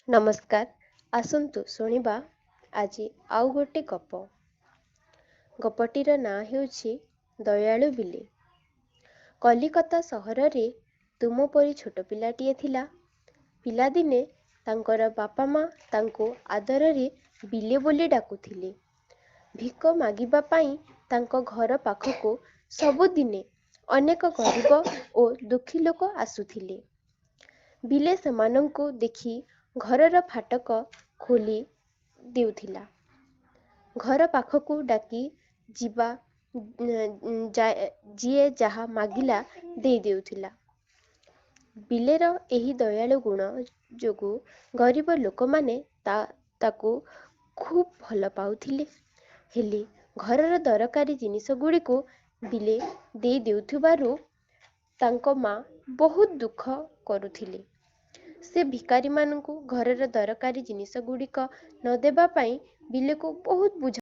ନମସ୍କାର, ଆସନ୍ତୁ ଶୁଣିବା ଆଜି ଆଉ ଗୋଟେ ଗପ। ଗପଟିର ନାଁ ହେଉଛି ଦୟାଳୁ ବିଲେ। କଲିକତା ସହରରେ ତୁମ ପରି ଛୋଟ ପିଲାଟିଏ ଥିଲା। ପିଲାଦିନେ ତାଙ୍କର ବାପା ମା ତାଙ୍କୁ ଆଦରରେ ବିଲେ ବୋଲି ଡାକୁଥିଲେ। ଭିକ ମାଗିବା ପାଇଁ ତାଙ୍କ ଘର ପାଖକୁ ସବୁଦିନେ ଅନେକ ଗରିବ ଓ ଦୁଃଖୀ ଲୋକ ଆସୁଥିଲେ। ବିଲେ ସେମାନଙ୍କୁ ଦେଖି ଘରର ଫାଟକ ଖୋଲି ଦେଉଥିଲା। ଘର ପାଖକୁ ଡାକି ଯିବା ଯିଏ ଯାହା ମାଗିଲା ଦେଇ ଦେଉଥିଲା। ବିଲେର ଏହି ଦୟାଳୁ ଗୁଣ ଯୋଗୁଁ ଗରିବ ଲୋକମାନେ ତାକୁ ଖୁବ୍ ଭଲ ପାଉଥିଲେ। ହେଲେ ଘରର ଦରକାରୀ ଜିନିଷଗୁଡ଼ିକୁ ବିଲେ ଦେଇ ଦେଉଥିବାରୁ ତାଙ୍କ ମା ବହୁତ ଦୁଃଖ କରୁଥିଲେ। ସେ ଭିକାରୀମାନଙ୍କୁ ଘରର ଦରକାରୀ ଜିନିଷଗୁଡ଼ିକ ନ ଦେବା ପାଇଁ ବିଲେକୁ ବହୁତ ବୁଝାଉଥିଲେ।